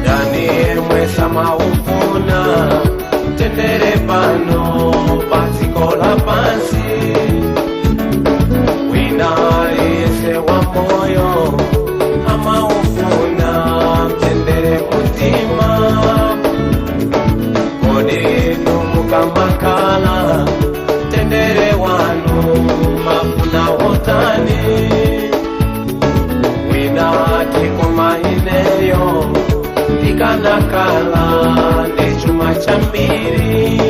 Ndani yemwe samaufuna mtendere pano padziko lapansi. Wina aliyense wa moyo amaufuna mtendere mtima. Kodi inu mukamakhala mtendere wanu mafuna wotani? Wina ati koma ineyo ndikanakhala ndi chuma chambiri,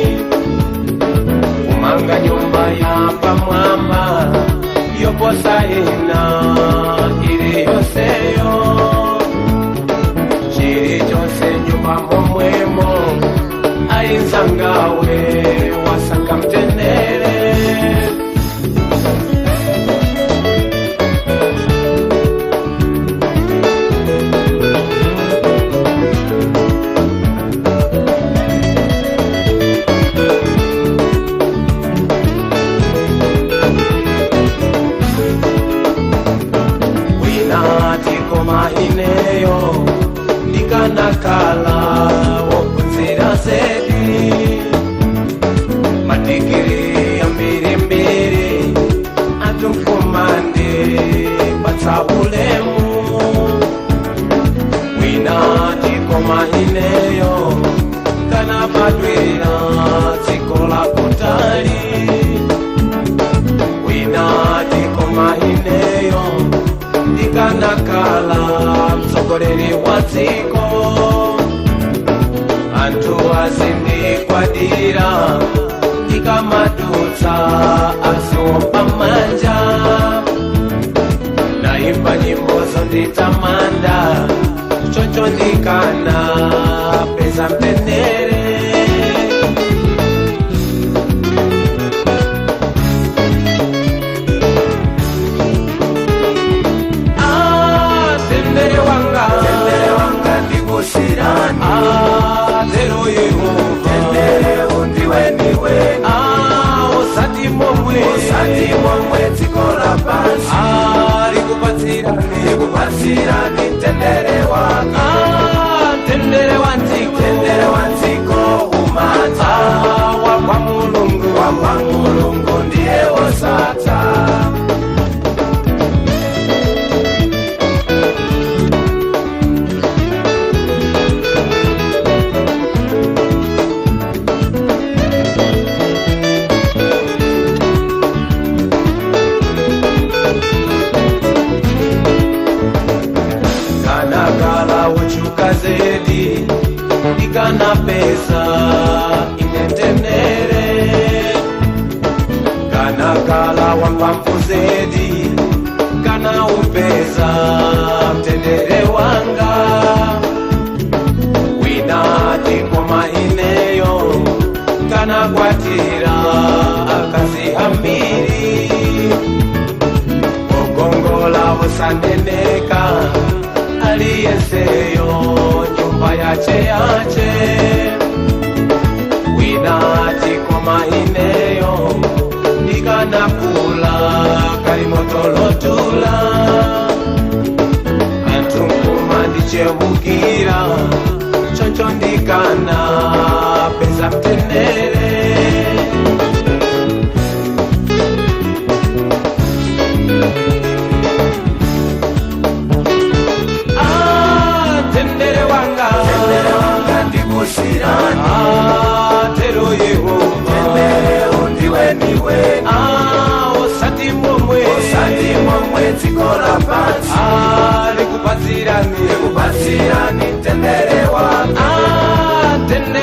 kumanga nyumba ya pamwamba yoposa ina iliyonseyo, chilichonse nyumba momwemo ainzangawe wasaka mtendere. Wina ati koma ineyo ndikanakhala wophunzira zedi, madigiri ambirimbiri, anthu nkumandipatsa ulemu. Wina ati koma ineyo kanabadwira dziko lakutali. Wina ati koma ineyo ndikanakhala mtsogoleri wa dziko, anthu azindigwadira ndikamadutsa aziwomba manja, naimba nyimbo zonditamanda, choncho ndikanapeza mtendere. Ah, mtendere wanga, Mtendere wanga ndikusiyirani. Ah, tero Yehova, Mtendere undiweniweni. Ah, osati momwe, Osati momwe dziko lapansi. Ah, likupatsirani, Likupatsirani mtendere wanga. Ah, mtendere wa dziko, Mtendere wa dziko umatha. Ah, wa kwa Mulungu, Wa kwa Mulungu ndiye wosatha. Kanakhala wochuka zedi ndikanapeza ine mtendere, kanakhala wamphamvu zedi kanaupeza mtendere wanga. Wina ati koma ineyo kanakwatira akazi ambiri, okongola osaneneka, aliyenseyo nyumba yache yache. Wina ati koma ineyo ndikanakula kalimotolotula, anthu nkumandichewukira, choncho ndikanapeza mtendere. Ah, mtendere wanga, Mtendere wanga ndikusiyirani. Ah, tero Yehova, Mtendere undiweniweni. Ah, osati momwe, Osati momwe dziko lapansi. Ah, likupatsirani, Likupatsirani mtendere wanga. Ah, mtendere.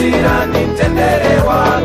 Landirani mtendere wanga.